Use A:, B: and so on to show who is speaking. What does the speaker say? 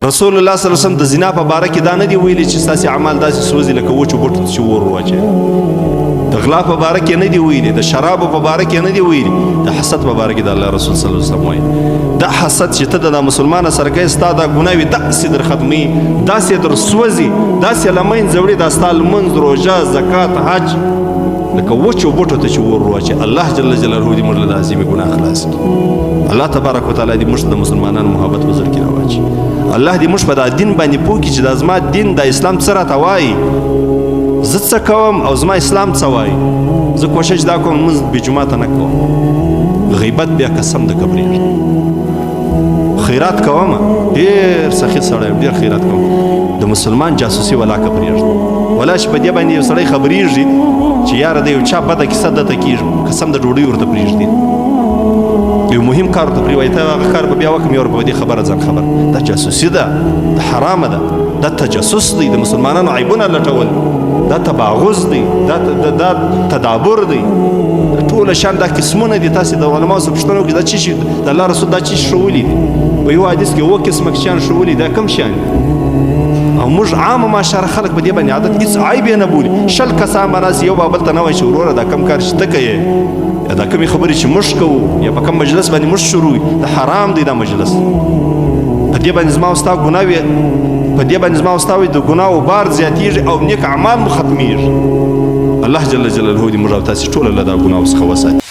A: رسول الله صلی الله علیه وسلم د زنا په باره کې دا نه دی ویلي چې ستاسې اعمال داسې سوځي لکه وچو بوټو ته چې اور واچوي. د غلا په باره کې نه دی ویلي، د شرابو په باره کې نه دی ویلي، د حسد په باره کې د الله رسول صلی الله علیه وسلم وایي دا حسد چې ته د مسلمان سره کوې، ستا دا ګناوې داسې در ختموي، داسې در سوځي، داسې له منځه وړي، دا ستا لمونځ، روژه، زکات، حج لکه وچو بوټو ته چې اور واچوي. الله جل جلاله دې موږ له د عظیمې ګناه خلاص کړي. الله تبارک وتعالی دې موږ ته د مسلمانانو محبت په زړه کې راواچوي. الله دې موږ په دا دین باندې پوه کړي چې دا زما دین، دا اسلام څه راته وایي، زه څه کوم او زما اسلام څه وایي. زه کوشش دا کوم لمونځ بې جوماته نه کوم، غیبت بیا قسم د کبرېږي، خیرات کوم، ډېر سخي سړی یم، ډېر خیرات کوم. د مسلمان جاسوسي ولاکه پرېږده، ولا چې په دې باندې یو سړی خبرېږي چې یاره د یو چا بده کیسه ده ته کېږي، قسم د ډوډۍ ورته پرېږدي، یو مهم کار ورته پرې وایي، ته هغه کار به بیا وکړم، یو په دې خبره ځان خبر. دا جاسوسي ده، دا حرامه ده، دا تجسس دی، د مسلمانانو عیبونه لټول، دا تباغض دی، دا تدابر دی، ټول شان دا قسمونه دي. تاسو د علماو څخه پوښتنه وکړئ دا چی شي، د الله رسول دا چی ښوولي دي؟ په یو حدیث کې اووه قسمه شیان ښوولي، دا کوم شیان دي؟ او موږ عام معاشره خلک په دې باندې عادت، هیڅ عیب یې نه بولي. 20 کسان به ناست، یو به بل ته نه وایي چې وروره دا کوم کار چې ته کوې یا دا کومې خبرې چې موږ کوو یا په کوم مجلس باندې موږ شروع، دا حرام دی دا مجلس. په دې باندې زما او ستا ګناوې، په دې باندې زما او ستا د ګناو بار زیاتېږي او نیک اعمال مو ختمېږي. الله جل جلاله دې موږ او تاسې ټوله له دا ګناو څخه وساتي.